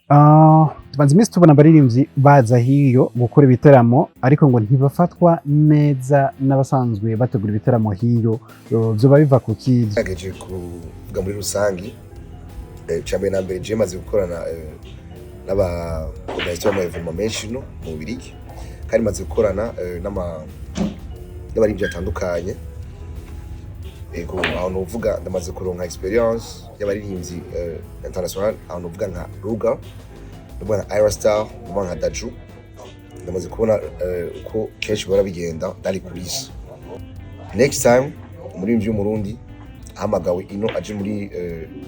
Tumaze iminsi tubona abaririmbyi baza hiyo gukora ibiteramo, ariko ngo ntibafatwa neza n'abasanzwe bategura ibiteramo hiyo. Vyoba biva kuki? Ngerageje kuvuga muri rusangi, icambere na mbere, je maze gukorana n'aba organisateur b'ama événement menshi no mu Bubiligi, kandi maze gukorana n'abaririmbyi batandukanye. Ego, aho novuga ndamaze kuronka expérience y'abaririmbyi international. Aho novuga nka Ruga, novuga nka Ira Star, novuga nka Daju. Ndamaze kubona uko kenshi bihora bigenda dans les coulisses. Next time umuririmbyi w'Umurundi ahamagawe ino aje muri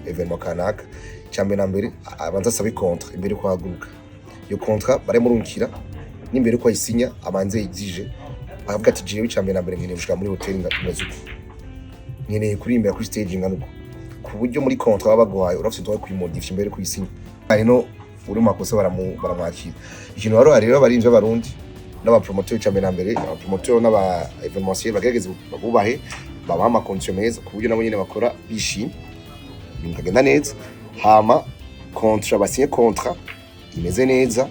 événement kanaka, icambere na mbere abanza asabe contrat imbere yuko ahaguruka. Iyo contrat baramurungikira, n'imbere yuko ayisinya abanze exige, akavuga ati: "Jewe icambere na mbere nkeneye gushika muri hotel imeze uko, nkeneye kuririmbira kuri stage ingana uko." Ku buryo muri contrat baba baguhaye urafise droit yo kuyimodifya imbere yo kuyisinya. Ino uri mu makosa baramwakira. Ikintu wari rero, abaririmbyi b'Abarundi n'abapromoteur, icambere na mbere abapromoteur n'aba événementiel bagerageze babubahe, babaha ama conditions meza, ku buryo nabo nyene bakora bishimye, ibintu bikagenda neza. Hama contrat, basinye contrat imeze neza,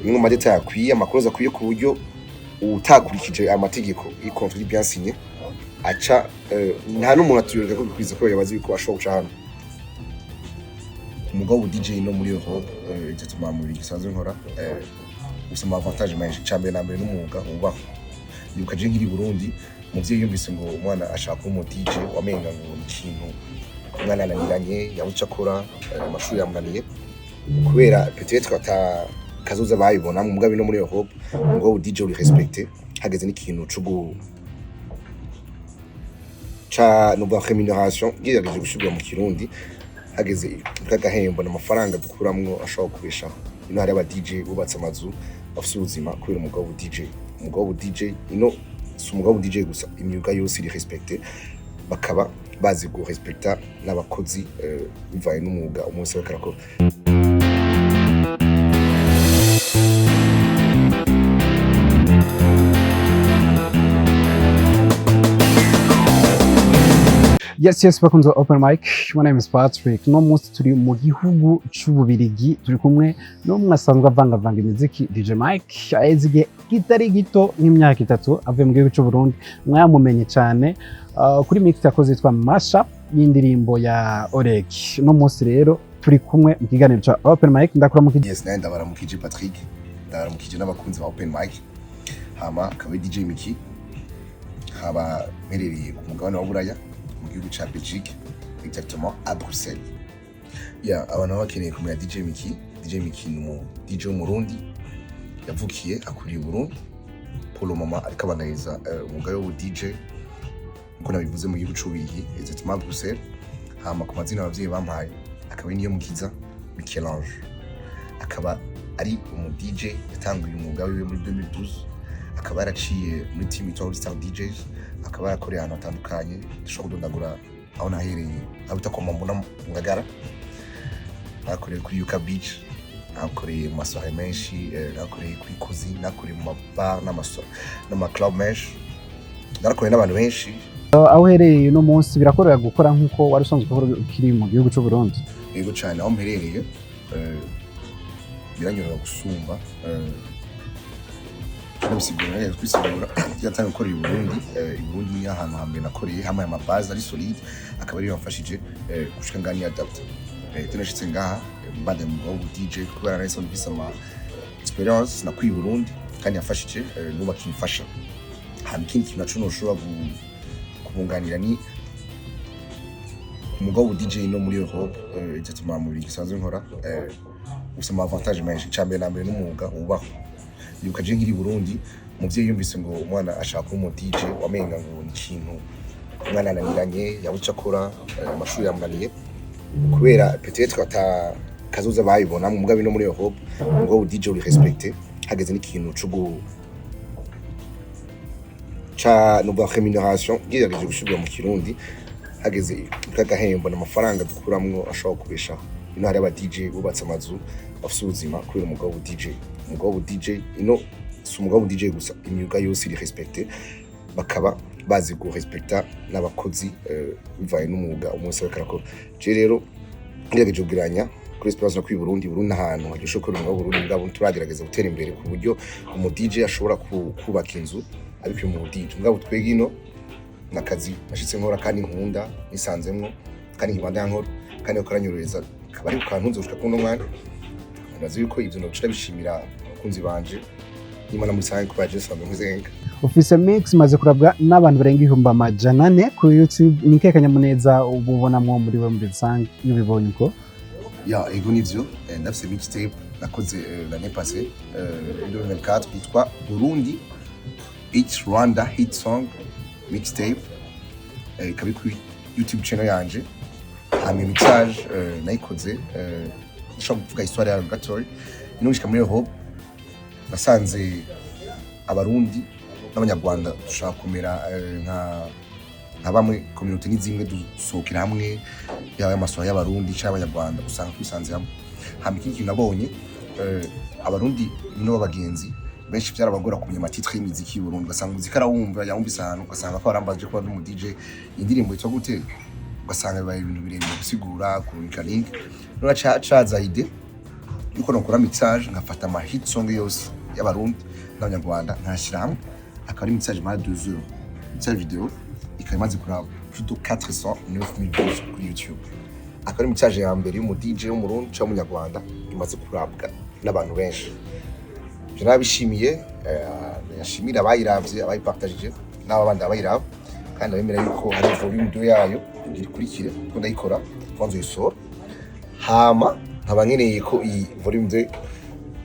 imwe mu ma détails akwiye, ama clauses akwiye, ku buryo utakurikije amategeko iyi contrat iri bien signé aca nta n'umuntu atuyoreka ko bikwiza ko yabazi yuko ashobora guca hano. Umugabo w'ubu DJ no muri Europe, exactement mu bintu gisanzwe nkora, ufise ama avantage menshi. Icambere na mbere n'umwuga wubahwa. Ndibuka je nkiri i Burundi, umuvyeyi yumvise ngo umwana ashaka kuba umu DJ, wamenga ngo ni ikintu umwana yananiranye, yabuze ico akora, amashuri yamunaniye, kubera peut-être ata kazoza bayibona. Mugabo no muri Europe umwuga w'ubu DJ uri respecté. Hageze n'ikintu co ca nuvuga rémunération, ngerageje gushigura mu Kirundi, hageze kagahembo n'amafaranga dukuramwo ashobora kubeshaho. Ino hari aba DJ bubatse amazu, bafise ubuzima kubera umwuga w'ubu DJ. Umwuga w'ubu DJ ino si umwuga w'ubu DJ gusa, imyuga yose iri respecté, bakaba bazi gurespekta n'abakozi bivanye n'umwuga umunsi bariko arakora. Yes, bakunze wa Open Mic. My name is Patrick. No munsi turi mu gihugu c'Ububirigi, turi kumwe n'umwe asanzwe avangavanga imiziki, DJ Mike. Aheze igihe kitari gito, nk'imyaka 3, avuye mu gihugu c'Uburundi. Mwamumenye cyane kuri mix yakoze yitwa Mashup y'indirimbo ya Oreg. No munsi rero turi kumwe mu kiganiro ca Open Mic. Ndakuramukije. Yes, nawe ndabaramukije Patrick, ndabaramukije n'abakunzi ba Open Mic. Hama akaba ari DJ Miki, nkaba mperereye ku mugabane wa Buraya, mu gihugu ca Belgique, exactement à Bruxelles. Yeah, abantu baba bakeneye kumenya DJ Miki. DJ Miki ni umu DJ w'Umurundi yavukiye, akuriye i Burundi. Pour le moment ariko abandanyiriza umwuga w'ubu DJ, nkuko nabivuze, mu gihugu c'Ububirigi, exactement à Bruxelles. Hama ku mazina abavyeyi bampaye akaba ari Niyomukiza Michel-Ange, akaba ari umu DJ yatanguye umwuga wiwe muri 2012, akaba yaraciye muri team yitwa All Star DJs, akaba yarakoreye ahantu hatandukanye. Dushobora kudondagura aho nahereye, aho bita kwa Mambuna mu Ngagara, nakoreye kuri Yuka Beach, nakoreye mu masoirée menshi, nakoreye kuri Kozi, nakoreye mu mabar n'ama club menshi, narakoreye n'abantu benshi. Aho uherereye uno munsi birakorera gukora nk'uko wari usanzwe ukora ukiri mu gihugu c'Uburundi? Yego cyane, aho mperereye biranyorohera gusumba. Nabisigura, nagerageje kwisigura, yatangiye gukorera i Burundi. I Burundi ni ahantu hambere nakoreye, hamaye ama base ari solide, akaba ariyo yamfashije gushika ngaha niyadapta. Tunashitse ngaha, mbandanya mu mwuga w'ubu DJ, kubera nahise mfise ama expérience nakwiye i Burundi kandi yamfashije, n'ubu akimfasha. Hama ikindi kintu naco noshobora kubunganira ni umwuga w'ubu DJ no muri Europe, exactement mu bintu gisanzwe nkora, ufise ama avantage menshi. Icambere na mbere n'umwuga wubahwa. Ndibuka je nkiri i Burundi, umuvyeyi yumvise ngo umwana ashaka kuba umu DJ, wamenga ngo ni ikintu umwana yananiranye, yabuze ico akora, amashuri yamunaniye, kubera peut-être ata kazoza bayibona. Mugabo no muri Europe umwuga w'ubu DJ uri respecté. Hageze n'ikintu co ca nuvuga rémunération, ngerageje gushigura mu Kirundi, hageze kagahembo n'amafaranga dukuramwo ashobora kubeshaho. Ino hari aba DJ bubatse amazu, bafise ubuzima kubera umwuga w'ubu DJ. Umwuga w'ubu DJ ino si umwuga w'ubu DJ gusa, imyuga yose iri respecté, bakaba bazi gurespekta n'abakozi bivanye n'umwuga umunsi bariko arakora. Je rero ngerageje kugereranya. Kuri experience no kuri Burundi, Burundi ahantu haryoshe gukora umwuga w'Uburundi, mugabo turagerageza gutera imbere ku buryo umu DJ ashobora kubaka inzu abikuye mu DJ. Mugabo twebwe ino nakazi nashitse nkora kandi nkunda, nisanzemwo kandi nkibanda nkora kandi karanyorohereza, kaba ari kantunze gushika kuno mwanya. Nazi yuko ivyo noca bishimira abakunzi banje n'Imana muri rusange, kuba je sanzwe nkuzenga. Ufise mix imaze kurabwa n'abantu barenga 400,000 kuri YouTube. Ni ikihe kanyamuneza uba ubonamwo muri we muri rusange iyo ubibonye uko? Ya, ego nivyo. Ndafise mixtape nakoze l'année passée, 2024, yitwa Burundi Each Rwanda Hit Song Mixtape. Ikaba iri kuri YouTube channel yanje. Hama mixage nayikoze, ndashobora kuvuga histoire yayo gatoya. Ino gushika muri Europe, nasanze Abarundi n'Abanyarwanda dushaka kumera nka bamwe, communauté ni zimwe, dusohokera hamwe, yaba amasoha y'Abarundi cyangwa Abanyarwanda, usanga twisanze hamwe. Hama ikindi kintu nabonye, Abarundi bino b'abagenzi benshi byarabagora kumenya ama titres y'imiziki y'Uburundi. Ugasanga umuziki arawumva, yawumvise ahantu, ugasanga ko arambaje kuba ndi umu DJ, indirimbo yitwa gute? Ugasanga bibaye ibintu birebire gusigura, kurungika link. None caza idée yuko nokora mixage, nkafata ama hit song yose y'Abarundi n'Abanyarwanda, nkashyira hamwe, akaba ari mixage mara 2 heures. Mixage video ikaba imaze kuraba plus de 409 000 views kuri YouTube, akaba ari mixage ya mbere y'umu DJ w'Umurundi cyangwa Umunyarwanda imaze kurabwa n'abantu benshi. Ivyo narabishimiye, yashimira abayiravye, abayipartagije n'aba bandi abayiraba, kandi ndabemera yuko hari volume 2 yayo igira ikurikire, ko ndayikora kwanza uyisohora. Hama nkaba nkeneye ko iyi volume 2,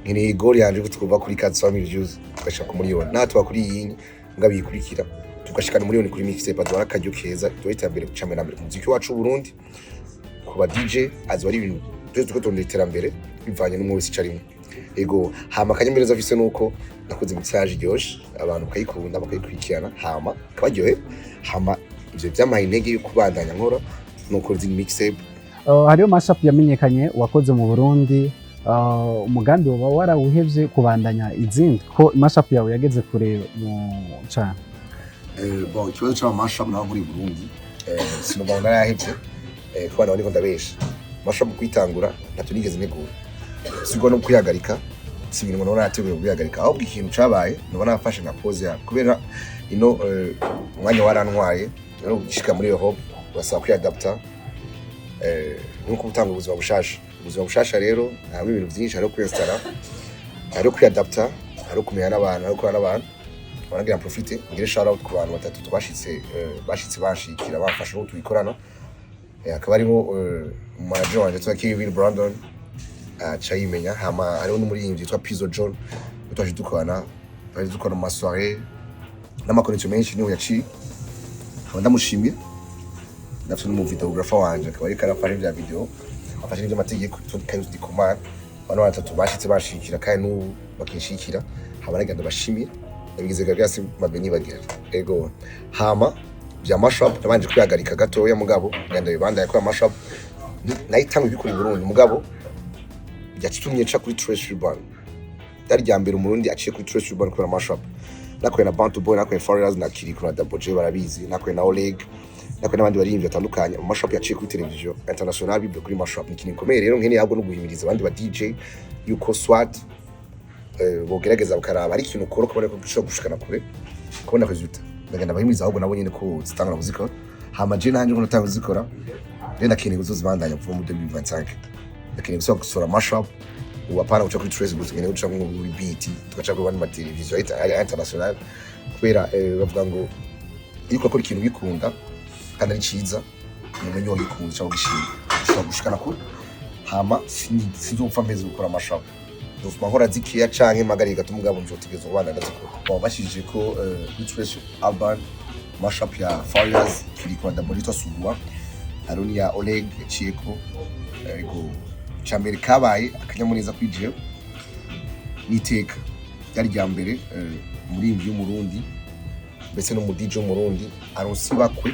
nkeneye goal yanje ko twuva kuri 400,000 views tugashika ku miliyoni, naho tuba kuri iyi ngabo yikurikira, tugashikana miliyoni kuri mixtape, azoba ari akaryo keza tuba iterambere cambere na mbere ku muziki wacu w'Uburundi, ku ba DJ azoba ari ibintu twese turiko turondera iterambere bivanye n'umwe wese ico arimwo. Ego, hama akanyamuneza afise nuko nakoze mixage iryoshe, abantu bakayikunda, bakayikurikirana, hama kabaryohe. Hama ivyo vyampaye intege yo kubandanya nkora nuko izindi mixtape. Hariho mashup yamenyekanye wakoze mu Burundi. Umugambi woba warawuhevye kubandanya izindi, ko mashup yawe yageze kure mu cane? Bon, ikibazo c'ama mashup naho muri Burundi, sinumva ngo narayahevye, kuba naho niko ndabesha. Mashup kuyitangura ntavyo nigeze ntegura, sigwa no kuyihagarika, si ibintu ngo nabona nateguye kuyihagarika. Ahubwo ikintu cabaye, noba nafashe nka pause yayo kubera ino umwanya warantwaye. Rero gushika muri Europe basaba kwiadapta, nkuko gutanga ubuzima bushasha. Ubuzima bushasha rero harimo ibintu vyinshi, hariho kwinstara, hariho kwiadapta, hariho kumenya n'abantu, hariho gukorana n'abantu. Baragira profite ngire shout out ku bantu batatu twashitse, bashitse banshikira, bamfasha no tubikorana. Hakaba hariho manager wanje yitwa Kevin Brandon, aca yimenya. Hama hariho n'umuririmbyi yitwa Pizzo John, twaje dukorana, twaje dukorana mu ma soirées n'ama connexions menshi, niho yaciye, nkaba ndamushimiye. Ndafite n'umu videographer wanje, akaba ariko arafasha ivya video, afashe n'ivy'amategeko, Kayuzi Ndikumana. Bano batatu bashitse banshigikira kandi n'ubu bakinshigikira, hama nagira ndabashimira, ndabigize gabyasi mabe nibagira. Ego, hama vya mashup nabanje kwihagarika gatoya, mugabo ngenda bibandanya ko mashup nayitanguye kubikora i Burundi, mugabo yatumye nca kuri Trace Urban. Ryari rya mbere Umurundi aciye kuri Trace Urban kubera mashup. Nakoreye na Bantu Boy, nakoreye Farious na Kiriko na Double J barabizi, nakoreye na Oleg, nakoreye n'abandi baririmbyi batandukanye. Mu mashup yaciye kuri television international bivuye kuri mashup, ni ikintu gikomeye. Rero nkeneye ahubwo no guhimiriza abandi ba DJ yuko swat bogerageza bakaraba ari ikintu ukora ukabona ko gishobora gushikana kure, kubona résultat. Ndagenda bahimiriza ahubwo nabo nyene ko zitangura kuzikora. Hama je nanje ko natanga kuzikora rero, ndakeneye kuzozibandanya kuva mu 2025. Ndakeneye gusubira gusohora mashup ubu, apana guca kuri Trace gusa, nkeneye guca muri BT, tugaca kuri bandi mateleviziyo international, kubera bavuga ngo iyo ukora ikintu ugikunda kandi ari ciza, umenye wagikunze cyangwa ugishima, ushobora gushikana kure. Hama sinzopfa mpeze gukora mashup, nzofuma nkora zikeya canke mpagarike gato, mugabo nzotegerezwa kubana ndazikora. Bon, bashije ko kuri Trace Urban mashup ya Farious, Kiriko na Double yitwa Sugua, hariho n'iya Oleg yaciyeko. Ego, icambere kabaye akanyamuneza kuri jewe n'iteka, ryari rya mbere umuririmbyi w'Umurundi, mbese no mu DJ w'Umurundi aronse ibakwe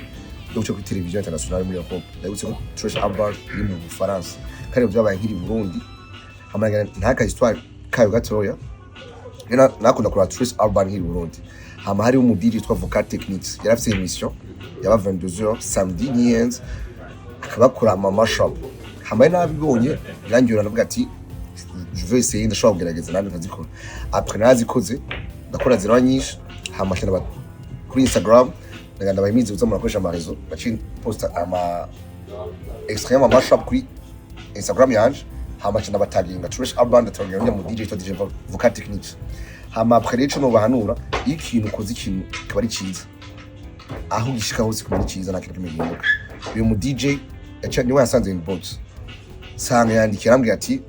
ryo guca kuri televiziyo internationale muri Europe. Ndabutse ko Trace Urban iri mu Bufaransa, kandi byabaye nkiri i Burundi. Hama ntaka histoire kayo gatoya. Rero nakunda kuraba Trace Urban nkiri i Burundi. Hama hariho umu DJ yitwa Vocal Techniques, yari afise émission yaba 22h samedi ntiyenze, akabakora ama mashup. Hama Hama nabibonye birangira, ndavuga ati je vais essayer, ndashobora kugerageza nanjye nkazikora. Après narazikoze, ndakora ziraba nyinshi. Hama nshira kuri Instagram, ndagenda ndabahimiza kuza murakoresha ama réseaux. Naciye posta ama extrait y'ama mashup kuri Instagram yanje, hama nca ndabataginga Trash Urban, ndataginga njya mu DJ yitwa DJ Vocal Techniques. Hama après rero, ico nobahanura, iyo ikintu ukoze, ikintu kikaba ari ciza, aho gishika hose kuba ari ciza, nta kintu kimwe gihinduka. Uyu mu DJ yaca niwe yasanze inbox, sanga yandikiye, arambwira ati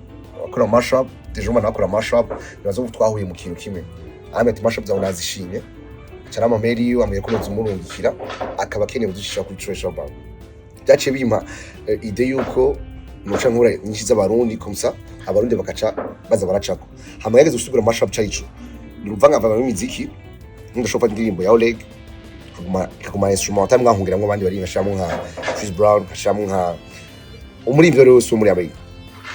wakora mashup deje, umwana wakora mashup, nibaza ko twahuye mu kintu kimwe. Arambwira ati mashup zawe nazishimye, aca arampa mail yiwe, ambwira ko nozumurungikira, akaba akeneye kuzishira kuri Trash Urban. Byaciye bimpa idée yuko noca nkura nyinshi z'Abarundi, comme ça Abarundi bakaca baza baracako. Hama yageze gusubira mashup cayico ni uruvangavanga rw'imiziki, ndashobora gufata indirimbo ya Oleg ikaguma instrumental, mwankungiramwo abandi bari, nkashiramwo nka Chris Brown, nkashiramwo nka umuririmbyi uwo ari we wese wo muri Amerika,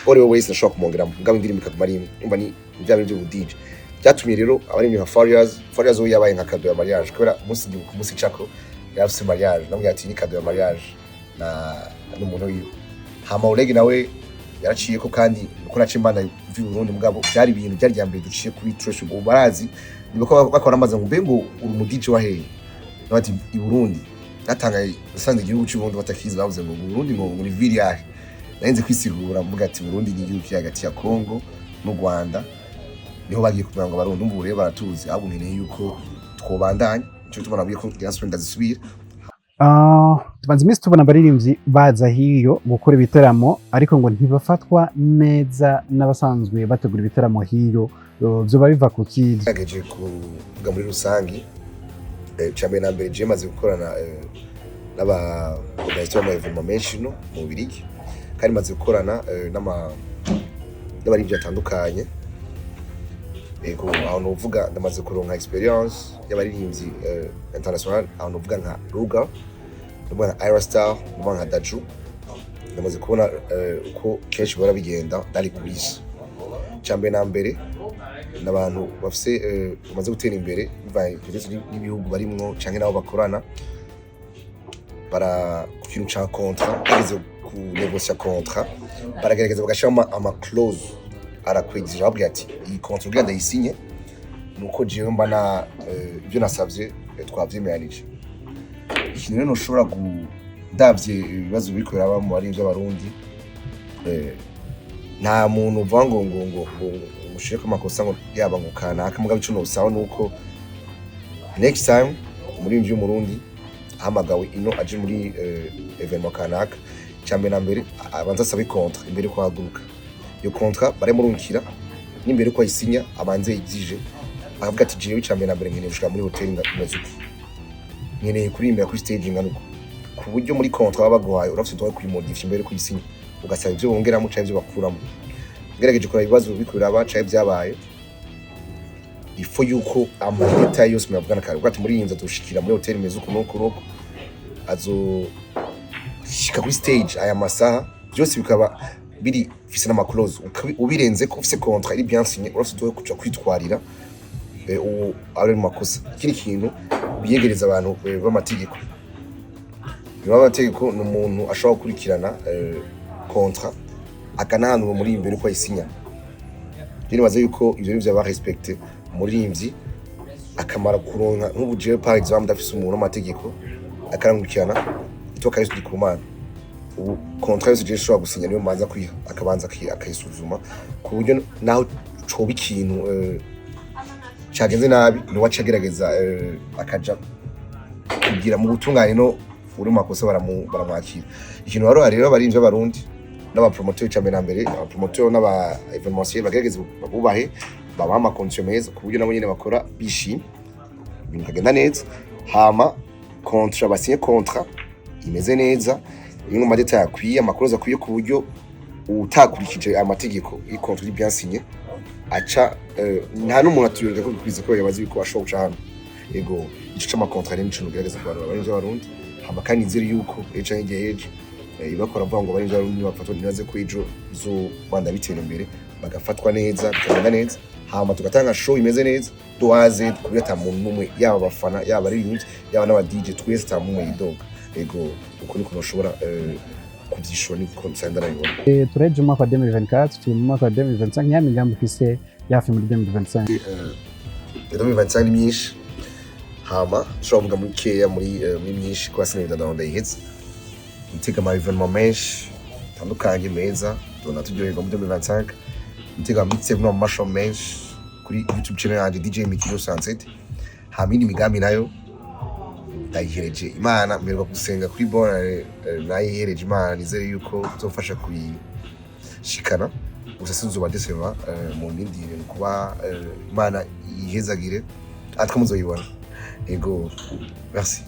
uwo ari we wese ndashobora kumwongeramo, mugabo indirimbo ikaguma ari imwe. Umva, ni bya bintu by'ubu DJ. Byatumye rero abaririmbyi nka Farious, Farious we yabaye nka cadeau ya mariage, kubera umunsi, ndibuka umunsi cako yari afise mariage, namubwira ati ni cadeau ya mariage na n'umuntu wiwe. Hama Oleg nawe yaraciyeko, kandi uko naciye mbana mvi Burundi, mugabo byari ibintu byari rya mbere duciye kuri Trash. Ubu barazi, nibuka bakora amaze ngo mbe ngo uri umu DJ wa hehe? Bati i Burundi. Natangaye nasanze igihugu cy'u Burundi batakizi, bavuze ngo Burundi ngo muri ville yahe. Narinze kwisigura, mvuga ati Burundi ni igihugu kiri hagati ya Congo n'u Rwanda, niho bagiye kugira ngo Abarundi. Umva, ubu rero baratuzi, ahubwo nkeneye yuko twobandanya. Nico gituma nabwiye ko ngira nsubire ndazisubira. Tumaze iminsi tubona abaririmbyi baza hiyo gukora ibiteramo, ariko ngo ntibafatwa neza n'abasanzwe bategura ibiteramo hiyo. Vyoba biva ku ki? Ngerageje kuvuga muri rusangi, icya mbere na mbere, je maze gukorana n'aba organisateur b'ama événements menshi no mu Bubiligi, kandi maze gukorana n'abaririmbyi batandukanye. Ego, aho novuga ndamaze kuronka expérience y'abaririmbyi international, aho novuga nka Ruga, novuga nka Ira Star, novuga nka Daju. Ndamaze kubona uko kenshi bihora bigenda dans coulisses. Icya mbere na mbere, n'abantu bafise bamaze gutera imbere bivanye peut-être n'ibihugu barimwo canke n'abo bakorana, bara ku kintu ca contrat, bageze ku négocier contrat, baragerageza bagashiramo ama clause arakwegije, babwira ati iyi contrat kugira ndayisinye nuko jewe mba na ibyo nasavye twavyemeranije. Ikintu rero ntushobora ndavye ibibazo biriko biraba mu baririmbyi b'Abarundi, nta muntu uvuga ngo ushireko amakosa ngo yaba ngo kanaka. Mugabo ico nosaba nuko next time umuririmbyi w'Umurundi ahamagawe ino aje muri événement kanaka, icambere na mbere abanza asabe contrat imbere yuko ahaguruka. Iyo contrat barayimurungikira, n'imbere yuko ayisinya abanze exige, akavuga ati jewe icambere na mbere nkeneye gushika muri hotel imeze uku, nkeneye kuririmbira kuri stage ingana uku, ku buryo muri contrat baba baguhaye urafise droit yo kuyimodifier imbere yuko uyisinya, ugasaba ivyo bongeramo canke ivyo bakuramo. Ngerageje kuraba ibibazo biriko biraba canke vyabaye, ifo yuko ama détails yose muyavugana kare, uvuga ati muri iyi nzu azoshikira muri hotel imeze uku n'uku n'uku, azoshika kuri stage aya masaha, byose bikaba biri fise n'ama clauses. Ubirenze ko ufise contrat iri bien signé, urafise droit yo kuja kwitwarira uwo ari mu makosa. Ikindi kintu, biyegereza abantu b'amategeko. B'amategeko ni umuntu ashobora gukurikirana contrat, akanahanura muri imbere uko ayisinya. Rero nibaza yuko ivyo nivyo aba respecté umuririmbyi akamara kuronka. Nk'ubu jewe par exemple ndafise umuntu w'amategeko akarankurikirana, yitwa Karisu Ndikumana. Ubu contrat yose jewe nshobora gusinya niyo mbanza kwiha, akabanza akayisuzuma, ku buryo naho coba ikintu cagenze nabi, niwe aca agerageza akaja kugira mu butungane, no uri mu makosa baramwakira. Ikintu barora rero abarimvyi b'Abarundi n'abapromoteur, ca mbere na mbere abapromoteur n'aba événementiel, bagerageze babubahe, babaha ama conditions meza, ku buryo nabo nyene bakora bishimye, ibintu bikagenda neza. Hama contrat, basinye contrat imeze neza, irimwo ama détails akwiye, ama clauses akwiye, ku buryo utakurikije amategeko iyi contrat iri bien signé aca nta n'umuntu atuyoreka ko bikwiza ko yabazi yuko ashobora guca hano. Ego, ico c'ama contrats rero nico nugerageza kubarura abarimvyi b'Abarundi. Hama kandi nizere yuko ejo canke hirya y'ejo ibakora bavuga ngo abarimvyi b'Abarundi nibafatwa, nibaze ko ejo bizobanda bitera imbere, bagafatwa neza, bikagenda neza, hama tugatanga show imeze neza duhaze, ku buryo ata muntu n'umwe, yaba abafana, yaba abaririmbyi, yaba n'aba DJ, twese ata muntu n'umwe yidoga. Ego, uko niko noshobora kuvuga. Kuvyishura niko nsanzwe ndarabibona. Tureje umwaka wa 2024, turi mu mwaka wa 2025. Niya migambi ufise yafi muri 2025? 2025 ni myinshi, hama dushobora kuvuga muri keya muri myinshi kuba sinabida ndayihetse. Nitega ama événement menshi atandukanye meza, tubona turyoherwa muri 2025. Nitega mixtape no amashow menshi kuri YouTube channel yanje DJ Mikino Sunset. Hama iyindi migambi nayo ndayihereje Imana. Mperuka gusenga kuri bona, nayihereje Imana, nizere yuko izofasha kuyishikana. Gusa sinzoba ndeseva, mu ndindire kuba Imana ihezagire atwe muzoyibona. Ego, merci.